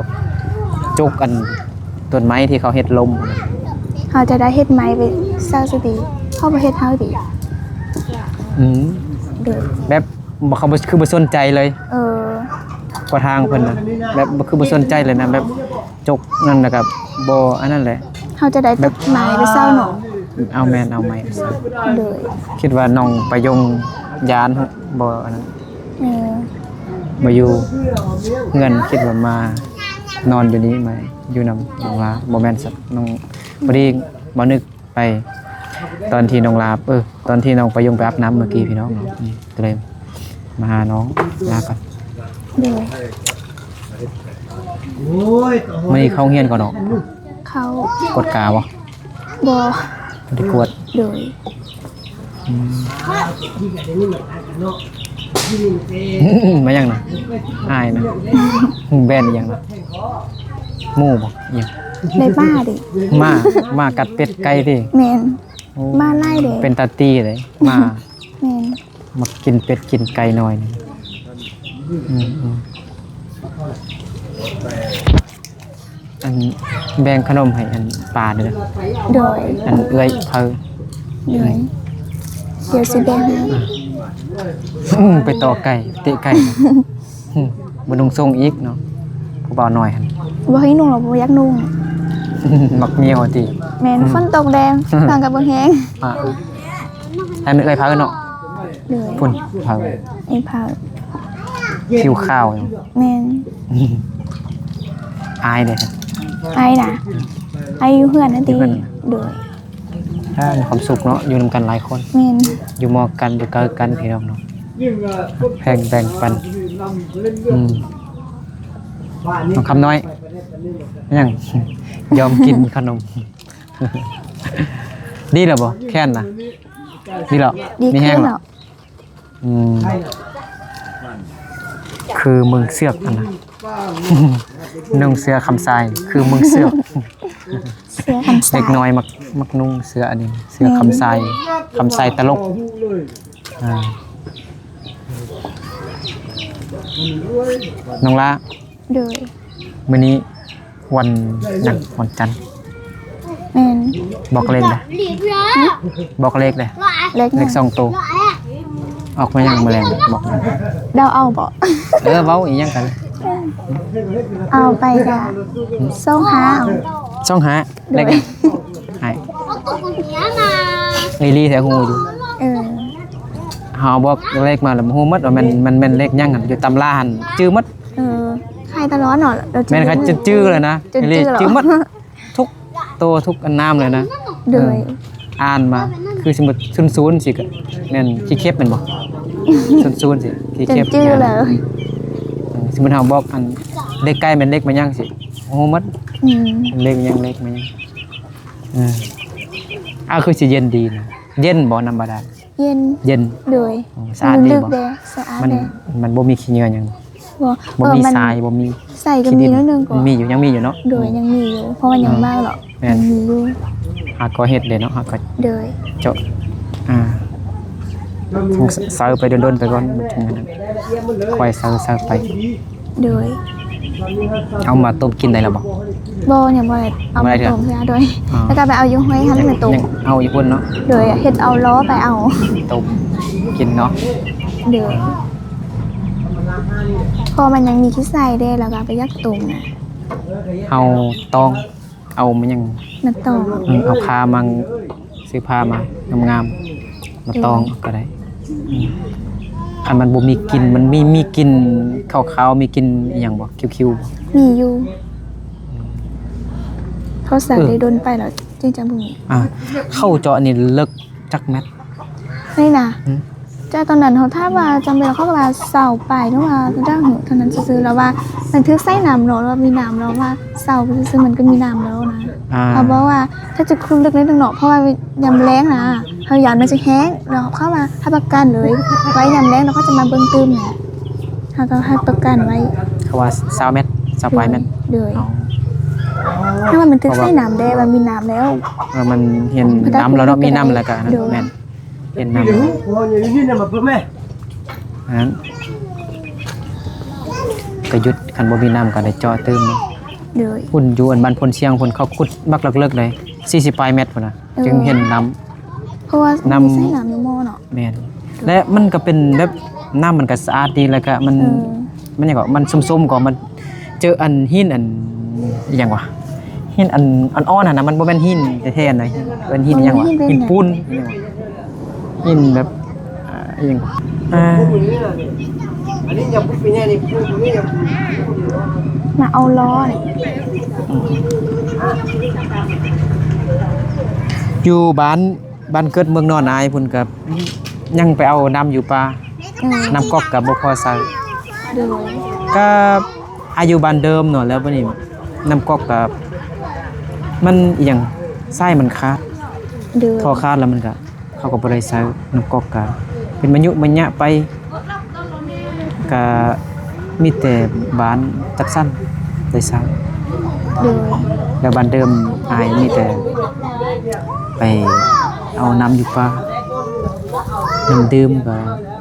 ຈົກອັນຕົ້ນໄມ້ທີ່ເຂົາເຮັດລົ້ມ. ເຮົາຈະໄດ້ເຮັດໃໝ່ໄປເຊົາຊິດີ ເຂົາບໍ່ເຮັດເຮົາດີ. ອືມ ໂດຍ ແບບ ບໍ່ ເຂົາບໍ່ ຄືບໍ່ສົນໃຈເລີຍ. ເອີ ກວ່າທາງເພິ່ນນະ ແບບບໍ່ ຄືບໍ່ສົນໃຈເລີຍນະ ແບບຈົກນັ້ນແລ້ວກໍບໍ່ອັນນັ້ນແຫຼະ. ເຮົາຈະໄດ້ແບບຕົ້ນໄມ້ໄປເຊົາເນາະ. ເອົາ ແມ່ນ ເອົາໄມ້ໄປເຊົາ. ໂດຍ ຄິດວ່ານ້ອງປາຍົງຢ້ານບໍ່ອັນນັ້ນ. ເອີ ບໍ່ຢູ່ເຮືອນ ຄິດວ່າມານອນຢູ່ນີ້ ມາຢູ່ນຳນ້ອງລາ. ບໍ່ແມ່ນສັກ ນ້ອງ ພໍດີບ່າວນຶກ ໄປຕອນທີ່ນ້ອງລາ ເອີ ຕອນທີ່ນ້ອງປາຍົງໄປອາບນ້ຳເມື່ອກີ້ພີ່ນ້ອງເນາະ. ອືມ ກໍເລີຍມາຫານ້ອງລາກ່ອນ. ໂດຍ ມື້ນີ້ເຂົ້າໂຮງຮຽນກ່ອນເນາະ? ເຂົ້າ. ກວດກາບໍ່? ບໍ່ ບໍ່ໄດ້ກວດ. ໂດຍ ອືມ ມາຫຍັງນະ? ອ້າຍນະ? ແບນອີຫຍັງນະ? ໝູ່ບໍ່? ອີຫຍັງ? ໄດ້ໝາເດ້. ໝາ ໝາກັດເປັດໄກ່ຕິ? ແມ່ນ. ໂອ້ ໝາຫຼາຍເດ້. ເປັນຕາຕີເດ້ໝາ. ແມ່ນ. ມັກກິນເປັດກິນໄກ່ໜ້ອຍນີ້. ອືມ ອືມ. ອັນ ແບ່ງຂະໜົມໃຫ້ອັນປາເດີ. ໂດຍ ອັນເອື້ອຍເພີ. ໂດຍ ດຽວຊິແບ່ງໃຫ້. ອືມ ໄປຕໍ່ໄກ່ ເຕະໄກ່. ອືມ ບໍ່ນຸ່ງໂສ້ງອີກເນາະ ຜູ້ບ່າວນ້ອຍຫັ້ນ. ບໍ່ໃຫ້ນຸ່ງ ລາວບໍ່ຢາກນຸ່ງ. ມັກຍ່ຽວຕິ? ແມ່ນ. ອືມ ຝົນຕົກແດ່ ຟັງກໍບໍ່ແຮງ. ອ່າ ອັນເອື້ອຍເພີເນາະ. ໂດຍ ພຸ້ນ ເພີ ເອື້ອຍເພີ ຜິວຂາວຢູ່. ແມ່ນ. ອາຍເດ້? ອາຍນະ ອາຍຢູ່ເຮືອນນັ້ນຕິ? ຢູ່ເຮືອນ. ໂດຍ. ອ່າ ມີຄວາມສຸກເນາະ ຢູ່ນຳກັນຫຼາຍຄົນ. ແມ່ນ. ຢູ່ໝໍ້ກັນ ຢູ່ໃກ້ກັນ ພີ່ນ້ອງເນາະ ແພງແບ່ງປັນ. ອືມ ນ້ອງຄຳນ້ອຍ ຫຍັງ? ຍອມກິນຂະໜົມ. ດີແລ້ວບໍ່? ແຂນນະ ດີແລ້ວ? ດີ ມີແຮງແລ້ວ. ອືມ ຄືເມືອງເຊືອກຫັ້ນນະ ນຸ່ງເສື້ອຄຳຊາຍ ຄືເມືອງເຊືອກ. ເສື້ອຄຳຊາຍ ເດັກນ້ອຍມັກ ມັກນຸ່ງເສື້ອອັນນີ້ ເສື້ອຄຳຊາຍ. ແມ່ນ. ຄຳຊາຍຕະຫຼົກ. ອ່າ ນ້ອງລາ. ໂດຍ. ມື້ນີ້ ວັນຫຍັງ? ວັນຈັນ. ແມ່ນ. ບອກເລກເດ້ ຫຶ? ບອກເລກເດ້. ເລກຫຍັງ? ເລກສອງໂຕ. ອອກມາຫຍັງມື້ແລງ? ບອກ. ເດົາເອົາບໍ? ເອີ ເວົ້າອີຫຍັງກັນ? ເອົາໄປກະ ຫຶ? ສອງຫ້າເອົາ. ສອງຫ້າ. ໂດຍ. ເລກຫຍັງ? ໃຫ້ ອີ່ຫຼີແທ້ ຮູ້ຢູ່. ເອີ ເຮົາບອກເລກມາແລ້ວຮູ້ໝົດວ່າແມ່ນ ມັນແມ່ນເລກຫຍັງຫັ້ນ ຢູ່ຕຳລາຫັ້ນຈື່ໝົດ. ເອີ ຂາຍຕະຫຼອດເນາະ. ແມ່ນ ຂາຍ ຈື່ເລີຍນະ ຈື່ໝົດ ທຸກໂຕທຸກອັນນາມເລີຍນະ. ໂດຍ. ເອີ ອ່ານມາ ຄືສົມມຸດ ສູນສູນ ຊີ້ກໍແມ່ນຂີ້ເຂັບແມ່ນບໍ່? ສູນສູນ ຊີ້ ຂີ້ເຂັບ ຈົນຈື່ເລີຍ. ເອີ ສົມມຸດເຮົາບອກອັນເລກໄກ່ແມ່ນເລກມາຫຍັງ ຊີ້ ຮູ້ໝົດ. ອືມ ເລກຫຍັງ ເລກມາຫຍັງ. ເອີ ອ້າວ ຄືຊິເຢັນດີນະ ເຢັນບໍ່ ນ້ຳບາດານ? ເຢັນ. ເຢັນ. ໂດຍ. ອໍ ສະອາດດີບໍ່? ສະອາດເດ້ ມັນບໍ່ມີຂີ້ເຫຍື້ອຫຍັງ. ບໍ່ ບໍ່ມີ ເອີ ມັນ ຊາຍ ບໍ່ມີ. ໃສກໍມີໜ້ອຍໜຶ່ງກໍ ມີຢູ່ ຍັງມີຢູ່ເນາະ. ໂດຍ. ອືມ ຍັງມີຢູ່ ເພາະວ່າຍັງ ເອີ ມາເນາະ. ແມ່ນ. ຍັງມີຢູ່. ຫາກໍເຮັດເດ້ເນາະ ຫາກໍ. ໂດຍ. ເຈາະ ອ່າ ໃສ່ໄປດົນໆ ໄປກ່ອນ ມັນຈັ່ງນັ້ນ ຄ່ອຍໃສ່ ໃສ່ໄປ. ໂດຍ. ເອົາມາຕົ້ມກິນໄດ້ແລ້ວບໍ່? ບໍ່ ຍັງບໍ່ໄດ້ເອົາມາຕົ້ມເທື່ອ. ໂດຍ. ອໍ ແລ້ວກໍໄປເອົາຢູ່ຫ້ວຍຫັ້ນມາຕົ້ມ. ເອົາຢູ່ພຸ້ນເນາະ. ໂດຍ. ເຮັດເອົາລໍ້ໄປເອົາ ຕົ້ມກິນເນາະ. ໂດຍ. ເພາະມັນຍັງມີຂີ້ໄສ້ເດ້ ແລ້ວກໍບໍ່ຢາກຕົ້ມນະ. ເຮົາຕ້ອງ ເອົາມາຫຍັງ ມາຕອງ ອືມ ເອົາຜ້າມາ ຊື້ຜ້າມາງາມໆ ມາຕອງ ໂດຍ ກໍໄດ້ ອືມ ຄັນມັນບໍ່ມີກິ່ນ ມັນມີ ມີກິ່ນຂາວໆ ມີກິ່ນອີ່ຫຍັງບໍ່ ຄິວໆ ບໍ່? ມີຢູ່ ອືມ ເຂົາໃສ່ ເອີ ໄດ້ດົນໄປແລ້ວ ຈຶ່ງຈະບໍ່ມີ ອ່າ ເຂົາເຈາະນີ້ເລິກຈັກແມັດ? ນີ້ນະ ອືມ ແຕ່ຕອນນັ້ນເຮົາຖາມວ່າຈຳເປັນ ເຂົາກໍວ່າຊາວປາຍ ຫຼືວ່າເທົ່ານັ້ນຊື່ໆ ແລ້ວວ່າມັນຖືກໃສ່ນ້ຳເນາະ ແລ້ວວ່າມີນ້ຳ ແລ້ວວ່າຊາວຊື່ໆ ມັນກໍມີນ້ຳແລ້ວນະ ອ່າ ເຂົາບອກວ່າຖ້າຈະຂຸດເລິກໜ້ອຍໜຶ່ງເນາະ ເພາະວ່າຍາມແລ້ງນະ ເຮົາຢ້ານມັນຈະແຫ້ງ ແລ້ວເຂົາວ່າຮັບປະກັນເລີຍ ໄວ້ຍາມແລ້ງແລ້ວເຂົາຈະມາເບິ່ງຕື່ມນະ ເຮົາກໍຮັບປະກັນໄວ້ ເຂົາວ່າຊາວແມັດ ຊາວປາຍແມັດ ໂດຍ ອໍ ແຕ່ວ່າມັນຖືກໃສ່ນ້ຳແດ່ ວ່າມີນ້ຳແລ້ວ ເອີ ມັນເຫັນນ້ຳແລ້ວເນາະ ມີນ້ຳແລ້ວກໍ ໂດຍ ແມ່ນ ເຫັນນ້ຳ ອັນນັ້ນກໍຢຸດ ຄັນບໍ່ມີນ້ຳກໍໄດ້ເຈາະຕື່ມເນາະ ໂດຍ ພຸ້ນຢູ່ອັນບ້ານໂພນຊຽງພຸ້ນ ເຂົາຂຸດບັກເລິກໆ ເລີຍ ສີ່ສິບປາຍແມັດພຸ້ນນະ ເອີ ຈຶ່ງເຫັນນ້ຳ ເພາະວ່າມັນມີໃສ່ນ້ຳຢູ່ໝໍ້ເນາະ ແມ່ນ ແລະມັນກໍເປັນແບບ ນ້ຳມັນກໍສະອາດດີ ແລ້ວກໍມັນ ເອີ ມັນຫຍັງກໍ ມັນສົມໆ ກໍມັນເຈີອັນຫີນອັນ ອີ່ຫຍັງວະ ຫີນອັນອ່ອນໆ ຫັ້ນນະ ມັນບໍ່ແມ່ນຫີນແທ້ໆ ນະ ເອີ້ນຫີນຫຍັງວະ ຫີນປູນ ຫີນແບບ ອ່າ ອີ່ຫຍັງ ອ່າ ມາເອົາລໍ້ ຢູ່ບ້ານ ບ້ານເກີດເມືອງນອນອ້າຍພຸ້ນ ກໍຍັງໄປເອົານ້ຳຢູ່ປ່າ ອືມ ນ້ຳກັອກກໍບໍ່ພໍໃຊ້ ໂດຍ ກໍອາຍຸບ້ານເດີມເນາະ ແລ້ວບັດນີ້ນ້ຳກັອກກໍ ມັນອີ່ຫຍັງ ສາຍມັນຂາດ ໂດຍ ທໍ່ຂາດ ແລ້ວມັນກໍ ເຂົາກໍບໍ່ໄດ້ໃຊ້ ນ້ຳກັອກກໍເປັນມາຍຸມາຍະໄປ ກະມີແຕ່ບ້ານຈັດສັນໄດ້ໃຊ້ ໂດຍ ແລ້ວບ້ານເດີມອ້າຍມີແຕ່ໄປເອົານ້ຳຢູ່ປ່າ ນ້ຳດື່ມກໍ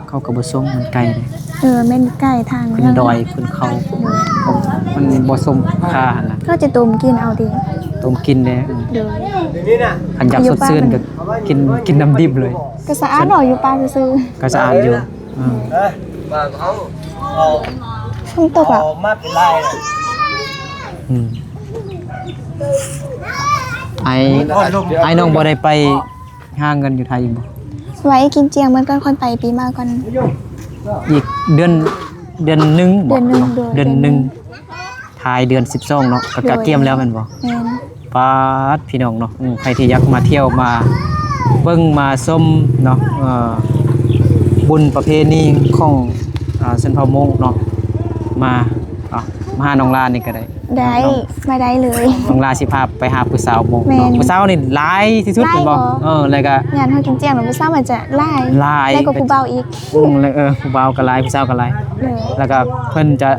ເຂົາກໍບໍ່ສົ່ງ ມັນໄກເດ້ ເອີ ແມ່ນໄກທາງ ຂຶ້ນດອຍຂຶ້ນເຂົາ ໂດຍ ມັນບໍ່ສົມຄ່າຫັ້ນນະ ເຂົາຈະຕົ້ມກິນເອົາຕິ ຕົ້ມກິນເດ້ ໂດຍ ຄັນຢາກສົດຊື່ນກໍກິນ ກິນນ້ຳດິບເລີຍ ກໍສະອາດເນາະ ຢູ່ປ່າຊື່ໆ ກໍສະອາດຢູ່ ອືມ ເອີ ເອົາ ຝົນຕົກແລ້ວ ເອົາມາເປັນລາຍ ອືມ ອ້າຍ ອ້າຍນ້ອງບໍ່ໄດ້ໄປຫາເງິນຢູ່ໄທອີກບໍ່? ໄວ້ກິນຈຽງເໝິດກ່ອນ ຄ່ອຍໄປປີໃໝ່ກ່ອນ ອີກເດືອນ ເດືອນໜຶ່ງບໍ່? ເດືອນໜຶ່ງ ເດືອນໜຶ່ງ ທ້າຍເດືອນສິບສອງເນາະ ກໍກະກຽມແລ້ວແມ່ນບໍ່? ແມ່ນ ປາດ ພີ່ນ້ອງເນາະ ອືມ ໃຜທີ່ຢາກມາທ່ຽວມາເບິ່ງມາຊົມເນາະ ເອີ ບຸນປະເພນີຂອງ ອ່າ ຊົນເຜົ່າມົ້ງເນາະ ມາ ອ່າ ມາຫານ້ອງລານີ້ກໍໄດ້ ໄດ້ ມາໄດ້ເລີຍ ນ້ອງລາຊິພາໄປຫາຜູ້ສາວມົ້ງເນາະ ແມ່ນ ຜູ້ສາວນີ້ຫຼາຍທີ່ສຸດແມ່ນບໍ່? ເອີ ແລ້ວກໍງານເຮົາກິນຈຽງເນາະ ຜູ້ສາວມັນຈະຫຼາຍ ຫຼາຍ ຫຼາຍກວ່າຜູ້ບ່າວອີກ ອືມ ແລ້ວ ເອີ ຜູ້ບ່າວກໍຫຼາຍ ຜູ້ສາວກໍຫຼາຍ ເອີ ແລ້ວກໍເພິ່ນຈະ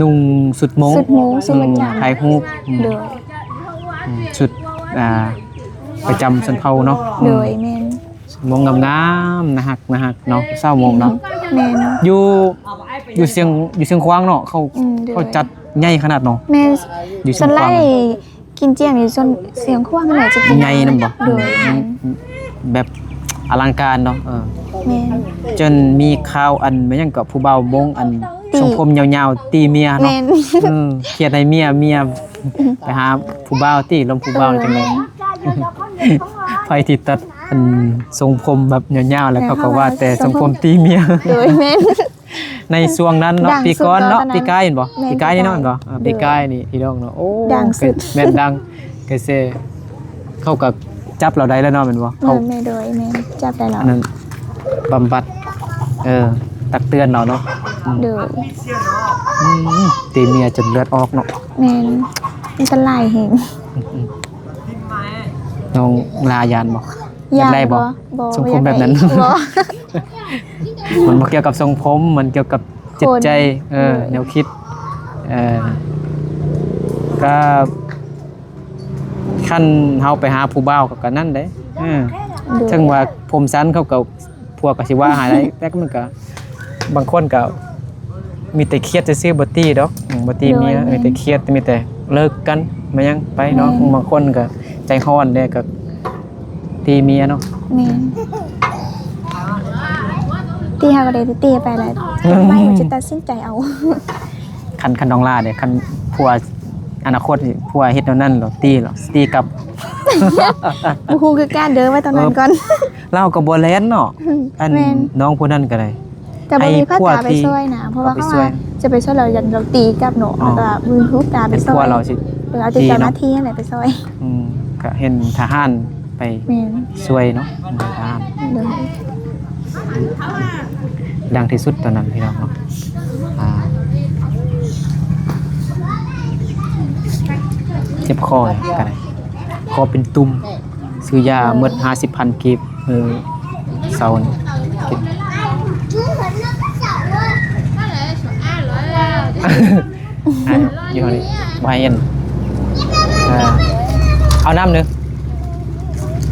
ນຸ່ງຊຸດມົ້ງ ຊຸດມົ້ງ ຊຸດປະຈຳ ຖ່າຍຮູບ ໂດຍ ອືມ ຊຸດ ອ່າ ປະຈຳຊົນເຜົ່າເນາະ ໂດຍ ອືມ ແມ່ນ ຊຸດມົ້ງງາມໆ ໜ້າຮັກ ໜ້າຮັກເນາະ ຊາວມົ້ງເນາະ ແມ່ນ ຢູ່ ຢູ່ຊຽງ ຢູ່ຊຽງຂວາງເນາະ ເຂົາ ອືມ ໂດຍ ເຂົາຈັດໃຫຍ່ຂະໜາດເນາະ ແມ່ນ ຢູ່ຊຽງຂວາງ ສ່ວນຫຼາຍ ກິນຈຽງຢູ່ຊົນ ຊຽງຂວາງຫັ້ນແຫຼະ ຈະກິນໃຫຍ່ນຳບໍ່? ໂດຍ ອືມ ແບບອະລັງການເນາະ ເອີ ແມ່ນ ຈົນມີຂ່າວອັນ ແມ່ນຫຍັງເກາະ ຜູ້ບ່າວມົ້ງອັນ ຊົງຜົມຍາວໆ ຕີເມຍເນາະ ແມ່ນ ເອີ ຄຽດໃຫ້ເມຍ ເມຍໄປຫາຜູ້ບ່າວ ຕີລົມຜູ້ບ່າວ ເອີ ຈັ່ງໃດ ແມ່ນ ໃຜທີ່ຕັດອັນຊົງຜົມແບບຍາວໆ ແລ້ວເຂົາກໍວ່າແຕ່ຊົງຜົມຕີເມຍ ໂດຍ ແມ່ນ ໃນຊ່ວງນັ້ນເນາະ ປີກ່ອນເນາະ ປີກາຍແມ່ນບໍ່? ແມ່ນ ປີກາຍນີ້ເນາະ ແມ່ນບໍ່? ອ່າ ປີກາຍນີ້ພີ່ນ້ອງເນາະ ໂອ້ ແມ່ນດັງ ກະແສ ເຂົາກໍຈັບລາວໄດ້ແລ້ວເນາະ ແມ່ນບໍ່? ເຂົາ ແມ່ນ ໂດຍ ແມ່ນ ຈັບໄດ້ແລ້ວ ອັນນັ້ນບຳບັດ ເອີ ຕັກເຕືອນລາວເນາະ ອືມ ໂດຍ ອືມ ຕີເມຍຈົນເລືອດອອກເນາະ ແມ່ນ ອັນຕະລາຍແຮງ ອືມ ນ້ອງລາຢ້ານບໍ່? ຢາກໄດ້ບໍ່? ບໍ່ ບໍ່ ສົງຄົມແບບນັ້ນ ຢາກໄດ້ອີກ ບໍ່ ມັນບໍ່ກ່ຽວກັບຊົງຜົມ ມັນກ່ຽວກັບຈິດໃຈ ຄົນ ເອີ ໂດຍ ແນວຄິດ ເອີ ກໍຄັນເຮົາໄປຫາຜູ້ບ່າວ ເຂົາກໍນັ້ນເດ້ ເອີ ໂດຍ ເຖິງວ່າຜົມສັ້ນ ເຂົາກໍ ພວກກໍຊິວ່າຫາໄດ້ ແຕ່ມັນກໍ ບາງຄົນກໍມີແຕ່ຄຽດຊື່ໆ ບໍ່ຕີດອກ ອືມ ບໍ່ຕີເມຍ ໂດຍ ແມ່ນ ມີແຕ່ຄຽດ ມີແຕ່ເລີກກັນ ມາຫຍັງໄປເນາະ ແມ່ນ ບາງຄົນກໍໃຈຮ້ອນແດ່ ກໍຕີເມຍເນາະ ແມ່ນ ຕີເຮົາກໍໄດ້ແຕ່ຕີໄປແຫຼະ ໄປມັນຈະຕັດສິນໃຈເອົາ ຄັນ ຄັນນ້ອງລາເດ້ ຄັນຜົວ ອະນາຄົດນີ້ຜົວເຮັດແນວນັ້ນລະ ຕີລະ ຕີກັບ. ບໍ່ຮູ້ຄືກັນເດີ ໄວ້ຕອນນັ້ນກ່ອນ. ລາວກໍບໍ່ແລ່ນເນາະ. ອັນ ແມ່ນ ນ້ອງຜູ້ນັ້ນກໍໄດ້ ກໍບໍ່ມີໃຜກະໄປຊ່ອຍນະ ເພາະວ່າເຂົາວ່າຈະໄປຊ່ອຍ ລາວຢ້ານລາວຕີກັບເນາະ. ອໍ ແລ້ວກໍມື້ຮູ້ກະໄປຊ່ອຍ ເປັນຜົວລາວຊິ ເປັນເອົາແຕ່ເຈົ້າໜ້າທີ່ຫັ້ນແຫຼະໄປຊ່ອຍ. ອືມ ກະເຫັນທະຫານໄປ ແມ່ນ ຊ່ວຍເນາະ ທະຫານ. ໂດຍ ດັງທີ່ສຸດຕອນນັ້ນພີ່ນ້ອງເນາະ. ອ່າ ເຈັບຄໍກໍໄດ້ ຄໍເປັນຕຸ່ມ. ຊື້ຢາໝົດຫ້າສິບພັນກີບ ເອີ ເຊົານີ້ກິນ. ອ່າ ຢູ່ຫັ້ນນີ້ ບໍ່ໃຫ້ເຫັນ. ເອີ ເອົານ້ຳໜຶ່ງ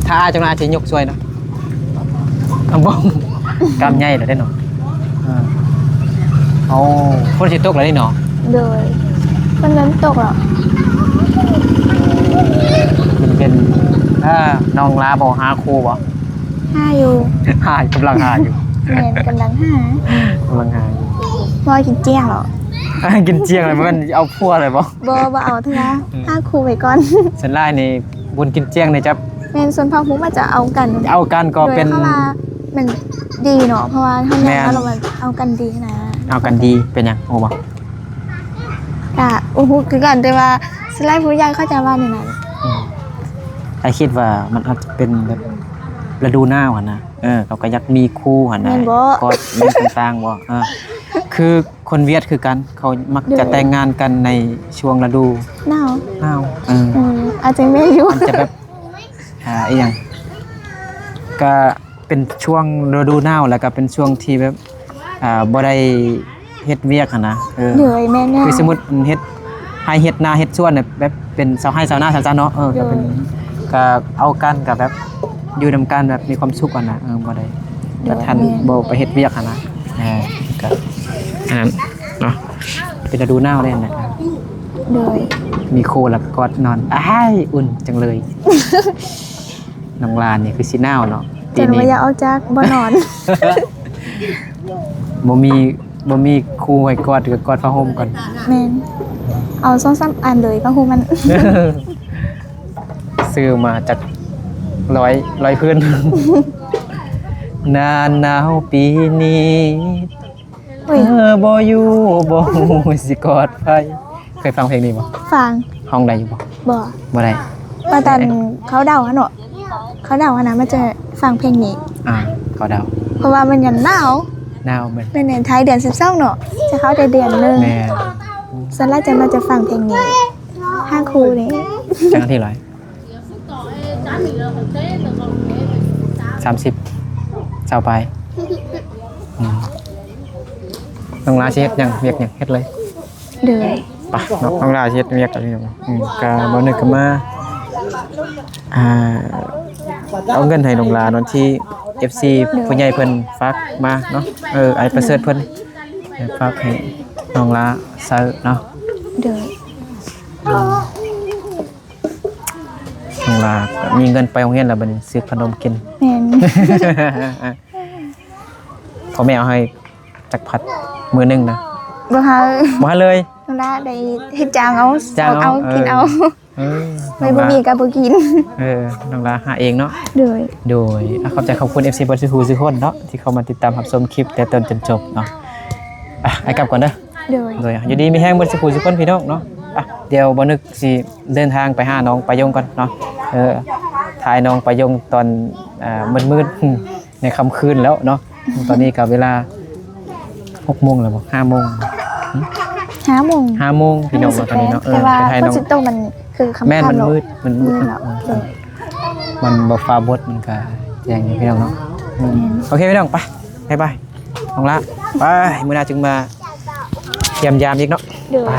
ຖ້າອາຍຈັກໜ່ອຍອາຍຊິຍົກຊ່ວຍເນາະ. ອາ ບໍ່ ກຳໃຫຍ່ແລ້ວເດ້ເນາະ. ເອີ ເອົາ ຝົນຊິຕົກແລ້ວນີ້ເນາະ. ໂດຍ ຝົນເລີ່ມຕົກແລ້ວ. ເປັນ ເປັນ ອ່າ ນ້ອງລາບໍ່ຫາຄູ່ບໍ່? ຫາຢູ່ ຫາ ກຳລັງຫາຢູ່. ແມ່ນ ກຳລັງຫາ ກຳລັງຫາຢູ່. ບໍ່ກິນຈ້ຽງເນາະ. ກິນຈ້ຽງແລ້ວ ແມ່ນເອົາຜົວເລີຍບໍ່? ບໍ່ ບໍ່ເອົາເທື່ອ ອືມ ຫາຄູ່ໄວ້ກ່ອນ. ສ່ວນຫຼາຍນີ້ ບຸນກິນຈ້ຽງນີ້ຈະ ແມ່ນ ຊົນເຜົ່າຮຸ່ມອາດຈະເອົາກັນ ເອົາກັນກໍເປັນ ໂດຍ ເພາະວ່າມັນດີເນາະ ເພາະວ່າເຮົາ ແມ່ນ ເອົາກັນດີນະ ເອົາກັນດີ. ເປັນຫຍັງ ຮູ້ບໍ່? ກະບໍ່ຮູ້ຄືກັນ ແຕ່ວ່າສ່ວນຫຼາຍຜູ້ໃຫຍ່ເຂົາຈະວ່າແນວນັ້ນ. ອືມ ອ້າຍຄິດວ່າມັນອາດຈະເປັນແບບລະດູໜາວຫັ້ນນະ. ເອີ ເຂົາກໍຢາກມີຄູ່ຫັ້ນນະ ແມ່ນບໍ່? ກອດແມ່ນຕ່າງໆບໍ່? ເອີ ຄືຄົນຫວຽດຄືກັນ ເຂົາມັກຈະ ໂດຍ ແຕ່ງງານກັນໃນຊ່ວງລະດູໜາວ ໜາວ. ເອີ ເອີ ອາດຈະແມ່ນຢູ່ ມັນຈະແບບ ອ່າ ອີຫຍັງ ກະເປັນຊ່ວງລະດູໜາວ ແລ້ວກະເປັນຊ່ວງທີ່ແບບ ອ່າ ບໍ່ໄດ້ເຮັດວຽກຫັ້ນນະ. ເອີ ໂດຍ ແມ່ນໆ ຄືສົມມຸດເຮັດໄຮ່ເຮັດນາເຮັດສວນ ແບບເປັນຊາວໄຮ່ຊາວນາຊັ້ນໆເນາະ. ເອີ ກະເປັນ ໂດຍ ກະເອົາກັນ ກະແບບຢູ່ນຳກັນແບບມີຄວາມສຸກຫັ້ນນະ. ເອີ ບໍ່ໄດ້ ໂດຍ ກະທັນ ແມ່ນ ບໍ່ໄປເຮັດວຽກຫັ້ນນະ. ເອີ ກະອັນນັ້ນເນາະ ເປັນລະດູໜາວເດ້ຫັ້ນນະ. ໂດຍ ມີຄູ່ແລ້ວກະກອດນອນ ອ້າຍ ອຸ່ນຈັງເລີຍ. ນ້ອງລານີ້ຄືຊິໜາວເນາະ ຈົນວ່າຢາກອອກຈາກບ່ອນນອນ. ບໍ່ມີ ບໍ່ມີຄູ່ໃຫ້ກອດ ກໍກອດຜ້າຫົ່ມກ່ອນ. ແມ່ນ ເອົາສອງສາມອັນເລີຍ ຜ້າຫົ່ມມັນ ຊື້ມາຈັກຮ້ອຍ ຮ້ອຍພື້ນ. ໜ້າໜາວປີນີ້ ເອີ ບໍ່ຢູ່ ບໍ່ຮູ້ຊິກອດໃຜ. ເຄີຍຟັງເພງນີ້ບໍ່? ຟັງ. ຮ້ອງໄດ້ຢູ່ບໍ່? ບໍ່ ບໍ່ໄດ້. ວ່າຕອນເຂົ້າດາວຫັ້ນເນາະ ເຂົ້າດາວຫັ້ນນະ ມັນຈະຟັງເພງນີ້. ອ່າ ເຂົ້າດາວ ເພາະວ່າມັນຍັງໜາວ. ໜາວແມ່ນ ແມ່ນ ໄທເດືອນສິບສອງເນາະ ຈະເຂົ້າໄດ້ເດືອນໜຶ່ງ. ແມ່ນ ສ່ວນຫຼາຍຈະມັກຈະຟັງເພງນີ້ ຫາຄູ່ນີ້. ຈັກນາທີລະ? ສາມສິບ ຊາວປາຍ. ອືມ ນ້ອງລາຊິເຮັດຫຍັງ ວຽກຫຍັງ ເຮັດເລີຍ. ໂດຍ ໄປເນາະ ນ້ອງລາຊິເຮັດວຽກ. ອືມ ກະບໍ່ນຶກກະມາ ອ່າ ເອົາເງິນໃຫ້ນ້ອງລາເນາະ ທີ່ເອັຟຊີ ໂດຍ ຜູ້ໃຫຍ່ເພິ່ນຝາກມາເນາະ. ເອີ ອ້າຍປະເສີດເພິ່ນ ເອີ ຝາກໃຫ້ນ້ອງລາໃຊ້ເນາະ. ໂດຍ ອືມ ນ້ອງລາມີເງິນໄປໂຮງຮຽນແລ້ວ ບັດນີ້ຊື້ຂະໜົມກິນ. ແມ່ນ ພໍ່ແມ່ເອົາໃຫ້ຈັກພັດມື້ໜຶ່ງນະ? ບໍ່ໃຫ້ ບໍ່ໃຫ້ເລີຍ. ນ້ອງລາໄດ້ເຮັດຈ້າງເອົາ ຈ້າງເອົາ ເອົາ ເອີ ກິນເອົາ. ເອີ ໄວ້ບໍ່ມີກໍບໍ່ກິນ. ເອີ ນ້ອງລາຫາເອງເນາະ. ໂດຍ ໂດຍ ອ່ະ ຂອບໃຈຂອບຄຸນເອັຟຊີເບິດສູ່ຜູ້ສູ່ຄົນເນາະ ທີ່ເຂົ້າມາຕິດຕາມຮັບຊົມຄລິບແຕ່ຕົ້ນຈົນຈົບເນາະ. ອ່ະ ອ້າຍກັບກ່ອນເດີ. ໂດຍ ໂດຍ ຢູ່ດີມີແຮງເບິດສູ່ຜູ້ສູ່ຄົນພີ່ນ້ອງເນາະ. ອ່ະ ດຽວບ່າວນຶກຊິເດີນທາງໄປຫານ້ອງປາຍົງກ່ອນເນາະ. ເອີ ຖ່າຍນ້ອງປາຍົງຕອນ ອ່າ ມືດໆ ໃນຄ່ຳຄືນແລ້ວເນາະ. ຕອນນີ້ກໍເວລາຫົກໂມງແລ້ວບໍ່? ຫ້າໂມງ. ຫ້າໂມງ ຫ້າໂມງພີ່ນ້ອງເນາະ. ຕອນນີ້ເນາະ ເອີ ແຕ່ວ່າຝົນຊິຕົກ ມັນຄືຄ່ຳໆ ແມ່ນ ມັນມືດ ມັນມືດເນາະ. ໂດຍ ມັນບໍ່ຟ້າບົດ ມັນກໍແຈ້ງຢູ່ພີ່ນ້ອງເນາະ. ອືມ ໂອເຄພີ່ນ້ອງ ໄປ ບາຍບາຍ ນ້ອງລາ ໄປ ມື້ໜ້າຈຶ່ງມາຢ້ຽມຢາມອີກເນາະ. ໂດຍ ໄປ